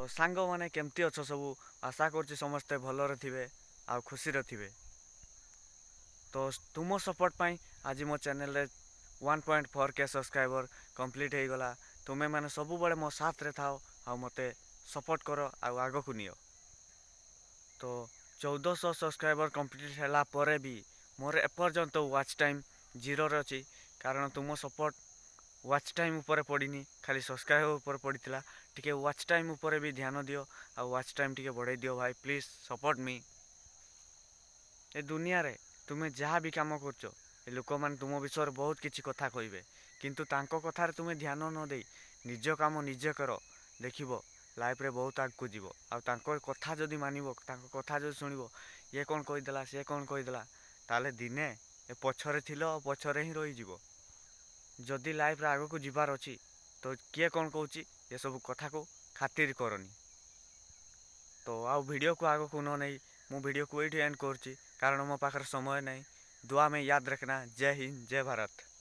ସାଙ୍ଗମାନେ, କେମିତି ଅଛ ସବୁ? ଆଶା କରୁଛି ସମସ୍ତେ ଭଲରେ ଥିବେ ଆଉ ଖୁସିରେ ଥିବେ। ତ ତୁମ ସପୋର୍ଟ ପାଇଁ ଆଜି ମୋ ଚ୍ୟାନେଲରେ 1.4K subscriber complete ହେଇଗଲା। ତୁମେମାନେ ସବୁବେଳେ ମୋ ସାଥରେ ଥାଅ ଆଉ ମୋତେ ସପୋର୍ଟ କର ଆଉ ଆଗକୁ ନିଅ। ତ 1400 ସବସ୍କ୍ରାଇବର କମ୍ପ୍ଲିଟ୍ ହେଲା ପରେ ବି ମୋର ଏପର୍ଯ୍ୟନ୍ତ ୱାଚ୍ ଟାଇମ୍ ଜିରୋରେ ଅଛି, କାରଣ ତୁମ ସପୋର୍ଟ ୱାଚ୍ ଟାଇମ୍ ଉପରେ ପଡ଼ିନି, ଖାଲି ସବସ୍କ୍ରାଇବର ଉପରେ ପଡ଼ିଥିଲା। ଟିକେ ୱାଚ୍ ଟାଇମ୍ ଉପରେ ବି ଧ୍ୟାନ ଦିଅ ଆଉ ୱାଚ୍ ଟାଇମ୍ ଟିକେ ବଢ଼େଇ ଦିଅ ଭାଇ। Please support me. ଏ ଦୁନିଆରେ ତୁମେ ଯାହା ବି କାମ କରୁଛ, ଏ ଲୋକମାନେ ତୁମ ବିଷୟରେ ବହୁତ କିଛି କଥା କହିବେ। କିନ୍ତୁ ତାଙ୍କ କଥାରେ ତୁମେ ଧ୍ୟାନ ନ ଦେଇ ନିଜ କାମ ନିଜେ କର, ଦେଖିବ ଲାଇଫ୍ରେ ବହୁତ ଆଗକୁ ଯିବ। ଆଉ ତାଙ୍କ କଥା ଯଦି ମାନିବ, ତାଙ୍କ କଥା ଯଦି ଶୁଣିବ, ଇଏ କ'ଣ କହିଦେଲା, ସିଏ କ'ଣ କହିଦେଲା, ତାହେଲେ ଦିନେ ଏ ପଛରେ ଥିଲ ଆଉ ପଛରେ ହିଁ ରହିଯିବ। ଯଦି ଲାଇଫ୍ରେ ଆଗକୁ ଯିବାର ଅଛି, ତ କିଏ କ'ଣ କହୁଛି ଏସବୁ କଥାକୁ ଖାତିର କରନି। ତ ଆଉ ଭିଡ଼ିଓକୁ ଆଗକୁ ନ ନେଇ ମୁଁ ଭିଡ଼ିଓକୁ ଏଇଠି ଏଣ୍ଡ କରୁଛି, କାରଣ ମୋ ପାଖରେ ସମୟ ନାହିଁ। दुआ में याद रखना। जय हिंद, जय भारत।